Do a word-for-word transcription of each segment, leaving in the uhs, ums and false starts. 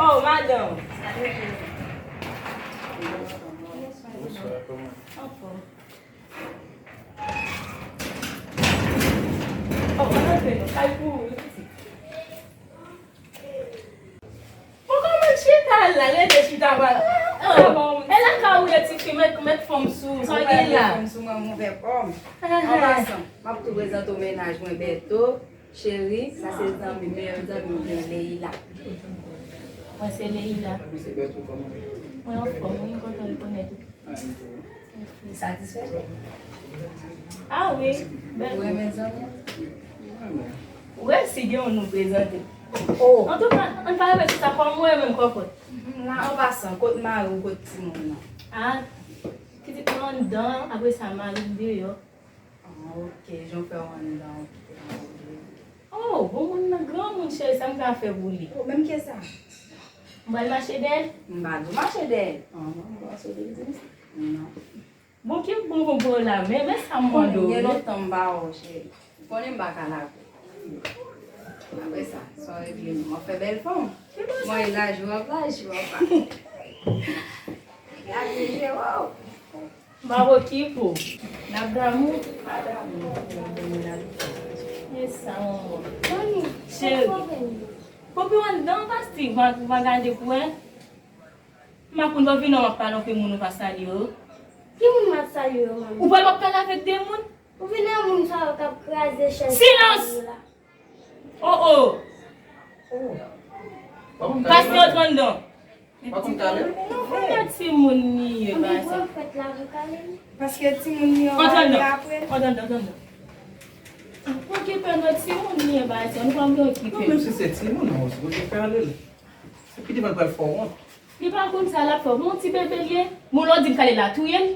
Oh, madanm. Anfòm. Oh, mwen antre non, kay pou ou, wi, pitit. Bon, kòman chita la, rete chita pa la. Oh, e la ka ou ye, tifi, mèt, mèt fòm sou, sa w gen la? Fòm sou mwen, mwen fè fòm. An pasan, m ap tou prezante w mennaj mwen, Bèto. Cheri, sa se zanmi, meyè zanmi m, Leila. Mwen se Leila. Mwen anfòm, wi, m kontan rekonèt ou. Ou satisfè? Ah wi, bèl. Ou renmen zanmi? Ou resi gen yon nou prezante. Oh. Antouka, ann pa rete sou sa, kòman ou renmen kòkòt? Mhm, la, an pasan, kot mari w, kot timoun nan? Ah, pitit mwen anndan, apre sa, mari m deyò. Ah, ok, jan w fè w anndan, w kite mari w deyò. Oh, bon moun nan granmoun, cheri, sa m ka fè pou li? Oh, menm ke sa. M pral mache dèyè l? M pa dwe mache dèyè l. Ah, non, m pa sou de di m sa. Non. Bon, ki bon bon pou la, men, men sa m mande w, gen lontan m pa wè w, cheri. Ou konnen m pa ka lave. Apre sa, sa w regle m, w ap fè bèl fanm. Mwen laj, w ap laj, w ap pa. Laj, je, wow. M ap okipe w. N ap damou. E sa, manman. Cheri. Popi w anndan, pastèk, va, va gade pou wè. M ap konn lè w vini, w ap pale anpil moun ou pa salye yo. Ki moun m ap salye yo, manmi? Ou pa w ap pale avèk de moun? Ou vin nan moun sa yo k ap kraze chèz. Silans! Oh, oh! Pastè, antre anndan. Pa konn kale? Non, konbyen timoun li ye, pastè? Konbyen pwofèt la pou kale li? Paske timoun li yo va rive apre. Antre anndan, antre anndan. Okipe nou, timoun li ye, pastè. Nou pa vle okipe. Non, menm si se timoun, non, ou sipoze kale l. Se pi devan l pral fè w wont. Li pa konn sa l ap fè. Bon, ti bebe l ye. Bon, lè w di m kale l la, touye l?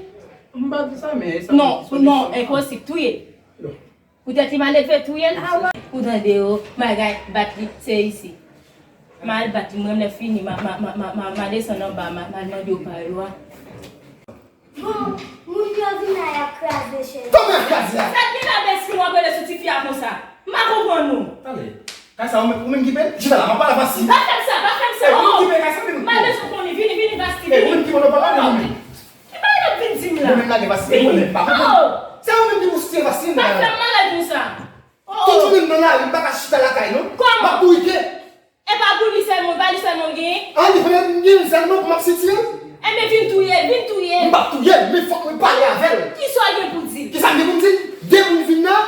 M pa di sa, men e sa. Non, non, enposib, touye l. Poutèt li malelve, touye l. Ou tande yo, m al bat li, se isi. M al bat li, mwen lè fini, m a, m a, m a, m a, m a, m a desann anba, m a, m a mande yo pa lwa. Bon, moun yo vin la, y ap kraze chèz. Kòman y ap kraze a? Sa ki la bèsi w ap rele sou tifi a konsa? M pa konprann ou. Tande, kay sa, ou menm, ou menm ki peye? Chita la, m ap pale avè Vasti. Pa fè m sa, pa fè m sa. Ou menm ki peye kay sa, ou menm ki peye. M pa bezwen konnen, vini, vini, Vasti, vini. Ou menm ki monopòl la, ou menm. Ki bagay w ap vin di m la? Ou menm lage Vasti, ou konnen pa konprann. Se ou menm ki pou site Vasti, m pa konprann. Se ou menm ki pou site Vasti, m pa konprann. Tout jounen m nan lari, m pa ka chita lakay, non. Kòman? M ap bourike. E pa pou li sèlman, pa li sèlman w genyen? An, li pa menm genyen sèlman pou m ap sitiye l? Enben, vin touye l, vin touye l. M p ap touye l, men fòk mwen pale avè l. Kisa w gen pou di l? Kisa m gen pou m di l? De moun vin la,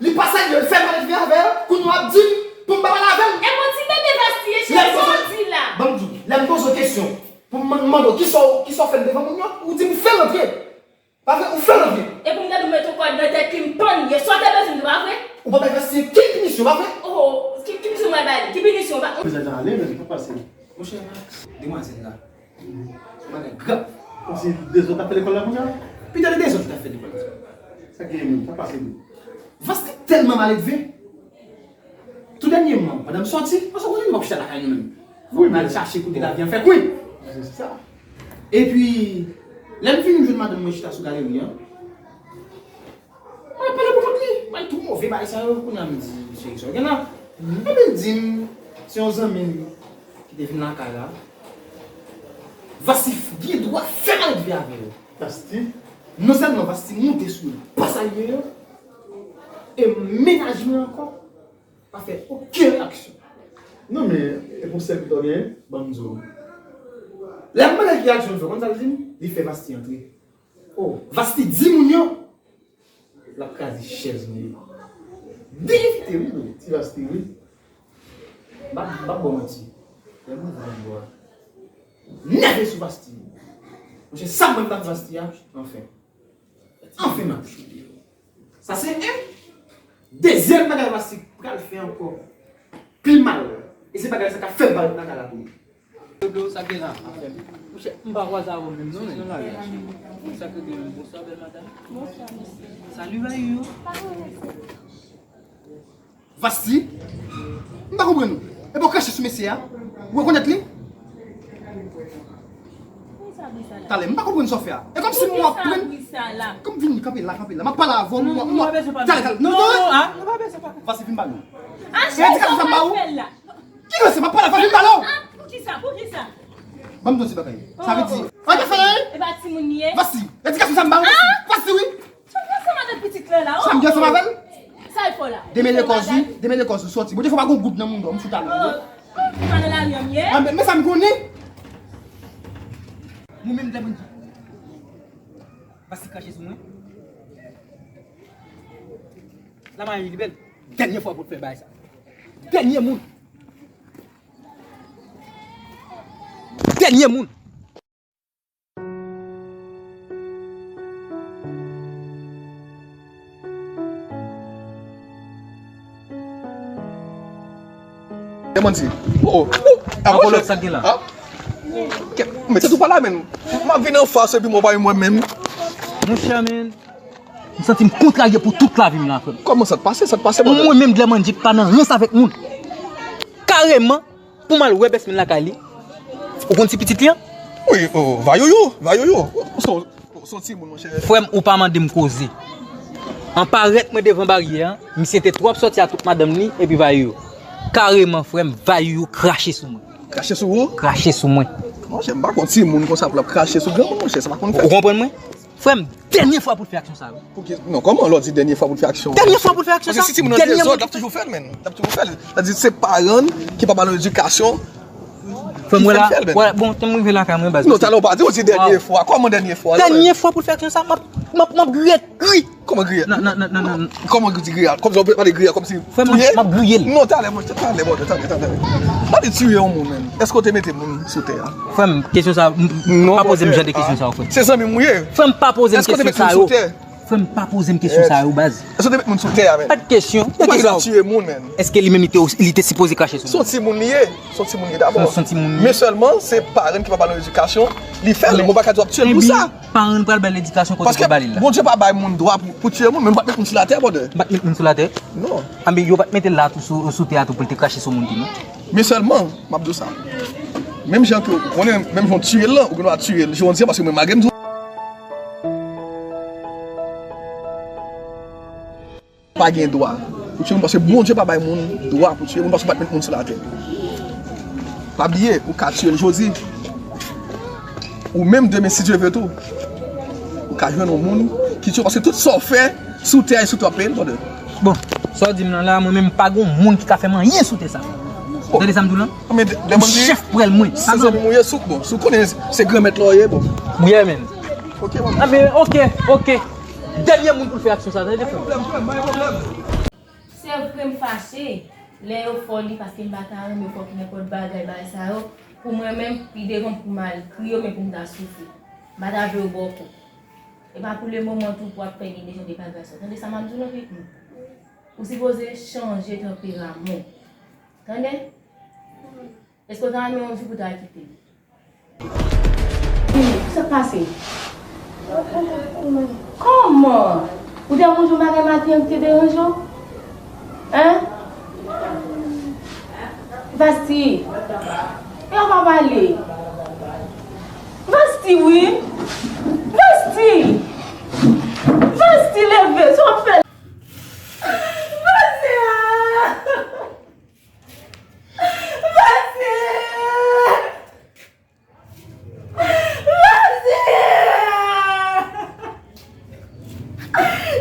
li pa salye, l fè maletkè avè l, kounye a w ap di m pou m pa pale avè l. E bon, ti bebe Vasti ye, cheri, sa w di la? Ban m di w, lè m poze w kesyon, pou m mande w kisa w, kisa w fè l devan moun yo, ou di m fè l antre. Pa vre, ou fè l antre. E pou m gade w met yon kòd nan tèt li, m pann li. E sa w te bezwen m di, pa vre? Ou pa bay Vasti okenn pinisyon, pa vre? Oh, ki, ki pinisyon m pral bay li? Ki pinisyon, pa? Prezan jan ale, men li pa pase. Monchè, relax. Demwazèl la. Se yon bagay grav. Kòmsi dezòd ap fè lekòl la kounye a? Pita de dezòd li t ap fè lekòl la. Sa k genyen menm? Sa k pase menm? Vasti tèlman maledve. Tou dènyèman, pandan m sòti, paske w konnen nou p ap chita lakay nou menm. Fòk n al chache kote lavi an fè kwen. Se sa. Epi, lè m vin jwenn madanm mwen chita sou galeri an, mwen pale pou kont li. Mwen tou move bagay sa yo, kounye a m di, "Mesye, kisa w gen la?" Epi l di m, se yon zanmi l ki te vin lakay la. Vasti gen dwa fè maledve avè yo. Vasti? Non sèlman Vasti moute sou yo, pa salye yo, e mennaj mwen ankò pa fè okenn reyaksyon. Non, men, e pou sèl pita w genyen, ban m di w. Lè m mande l ki reyaksyon l fè, w konn sa l di m? Li fè Vasti antre. Oh, Vasti di moun yo, l ap kraze chèz nou yo. Deyevite, wi, wi, ti Vasti, wi. M p ap, m p ap ba w manti. Lè m rive nan bò a, nève sou Vasti. Monchè, sa m wè m t ap Vasti a, anfen. Anfen, m ap chouke yo. Sa se youn. Dezyèm bagay Vasti pral fè ankò pi mal. E se bagay sa k ap fè m pa ret nan kay la tou. Yo, yo, sa gen la, afè m. Monchè, m pa kwaze avè w menm non, men. Sa k gen menm? Bonswa, bèl madanm. Bonswa, mesye. Salut, Bayou. Vasti, m pa konprann ou. Epi w krache sou mesye a. Ou rekonèt li? Talè, m pa konprann sa w fè a. E kòmsi m w ap plenn. Kòm vin, kanpe la, kanpe la. M ap pale avè w, m w ap, m w ap. Talè, talè. Non, non, non. Vasti, vin ba nou. E di sa m ba ou. Ki mesye, m ap pale avè w, vin ba nou. Kisa? Poukisa? Ban m di w ti bagay. Sa vle di, oh, oh, oh. An, ka fè la, wi? E pa timoun li ye? Vasti, edikasyon sa m ba ou, Vasti. Vasti, wi. Sa w gen ansanm avèk pitit lan la, oh? Sa m gen ansanm avè l? Sa l fè w la? Demele kòz ou, demele kòz ou, sòti. Bon, defwa pa gon goud nan mouda w, m fout ale. Oh, oh, se pa nan lari an m ye? Ah, men, men sa m konnen. Mwen menm, lè mwen di. Vasti krache sou mwen. Lamari li bèl. Dènye fwa pou l fè bagay sa. Dènye moun. Dènye moun. Demanti. Oh, oh. Ankò lòt sa k gen la. Ah. Ke- Mete tou pa la menm. M ap vin anfas epi mwen pa mwen menm. Monchè, men, m santi m kontrarye pou tout lavi m la, frè m. Kòman sa t pase? Sa t pase, brother? Mwen menm, Dlemanjik pa nan rans avèk moun. Kareman, pou m al wè bèsmen lakay li. Ou konn ti pitit li an? Wi, oh, Vayoyo, Vayoyo. Ou se, ou se yon timoun, monchè. Frè m, ou pa mande m koze. An parèt mwen devan baryè an, misye te twò ap sòti ak tout madanm li, epi Vayoyo. Kareman, frè m, Vayoyo krache sou mwen. Krache sou ou? Krache sou mwen. Monchè, m pa konn timoun konsa pou l ap krache sou granmoun, monchè, sa pa konn fèt. Ou konprann mwen? Frè m, dènye fwa pou l fè aksyon sa yo. Pouki? Non, kòman lè w di dènye fwa pou l fè aksyon? Dènye fwa pou l fè aksyon sa. Paske si timoun nan dènye dezòd, l ap toujou fè l, men. L ap toujou fè l. Sa di se paran ki pa ba l yon edikasyon. Frè m, wè la, wè, bon, tan m rive lakay mwen, baz. Non, talè w pa di, w di dènye fwa. Kòman dènye fwa la, men? Dènye fwa pou l fè aksyon sa, m ap, m ap, m ap griye, griye. Kòman griye? Non, non, non, non, non. Kòman di griye? Kòmsi w pale griye, kòmsi touye? Frè m, m ap griye l. Non, talè, mwen, talè, brother, talè, talè. Pa di tiye yon moun, men. Èske w te mete moun sou tè a? Frè m, kesyon sa, m, m, pa poze m jan de kesyon sa yo, frè m. Se zanmi m ou ye. Frè m, pa poze m kesyon sa yo. Frè m, pa poze m kesyon sa yo, baz. Èske w te met moun sou tè a, men? Pa de kesyon. Ou pa gen dwa tiye moun, men. Èske li menm li te, li te sipoze krache sou moun? Se yon timoun li ye. Se yon timoun li ye dabò. Se yon timoun li ye. Men sèlman, se paran ki pa ba l yon edikasyon. Li fè l, mwen pa ka di w ap tiye l pou sa. Paran pral ba l edikasyon kote pou ba li l la. Paske Bondye pa bay moun dwa pou, pou tiye moun, men m pa t met moun sou latè, brother. M pa t met moun sou latè? Non. Anben, yo pa t mete l la tou sou, sou tè a tou pou l te krache sou moun tou, non? Men sèlman, m ap di w sa. Menm jan ke, ou konnen, menm jan w tiye l lan, ou gen dwa tiye l jodi a, paske mwen, malgre m di w, pa gen dwa pou tiye moun, paske Bondye pa bay moun dwa pou tiye moun, paske w pa t met moun sou latè. Pa bliye, ou ka tiye l jodi. Ou menm demen, si Dye vle tou, ou ka jwenn yon moun ki tiye w, paske tout sa w fè sou tè a e sou tè w ap peye l, brother. Bon, sa w di m nan la, mwen menm pa gon moun ki ka fè m anyen sou tè sa. Bon. Tande sa m di w lan? Anben, de- Yon demanti, chèf prèl mwen. Se zanmi m ou ye, si w, bon, si w konnen se granmèt la w ye, bon. Wi, men. Ok, bon. Anben, ok, ok. Dènye moun pou l fè aksyon sa, tande, frè m. Se vre m fache lè yo fè w li, paske m pa ta renmen fè w ki nenpòt bagay, bagay sa yo. Pou mwen menm, pi devan pou m al kriye w, men pou m ta soufri. M pa ta vle w bòkò. E pa pou le moman tou pou w ap fè gen de jan de bagay sa. Tande sa m ap di w lan, pitit mwen? Ou sipoze chanje tanperaman w. Tande? Èske w ta renmen yon jou pou w ta kite l? Sa k pase? Kòman? Ou te ap manje yon bagay maten an ki te deranje w? Hein? Vasti. E w pa pale. Vasti, wi. Vasti. Vasti, leve. Sa w ap fè? Vasti! Vasti! Vasti!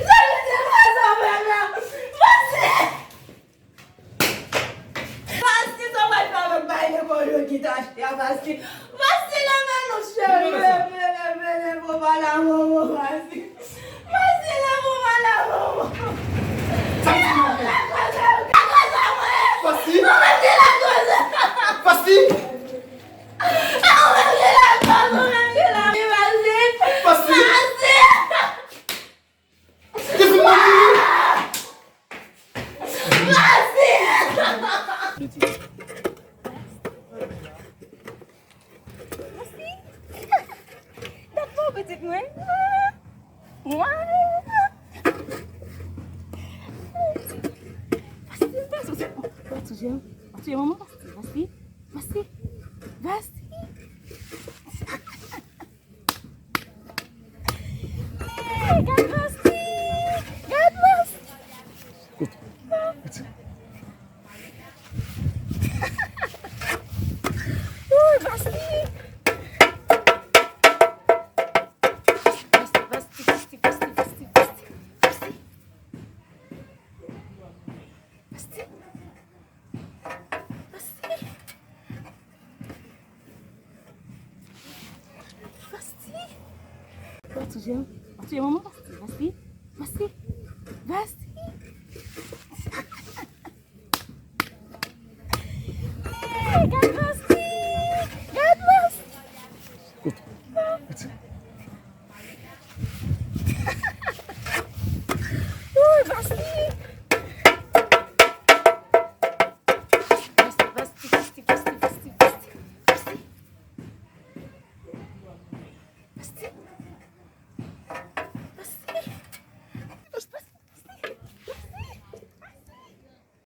Sa misye fè sa, frè m nan? Vasti! Vasti, sa w pral fè avèk bagay lekòl yo ki t achte a, Vasti? Vasti, leve non, cheri, leve, leve, leve, ou pa la, manman, Vasti. Vasti, leve, ou pa la, manman. Sa misye fè? Vasti! Vasti! Vasti! Vasti! Vasti! Vasti! Dat pa w pitit mwen. Mwen. Vasti, Vasti, Vasti, manman, Vasti, Vasti, Vasti, Vasti. Gad Vasti! Gad Vasti! Kote? Kote? Vasti! Jem, pase manman, pase, pase.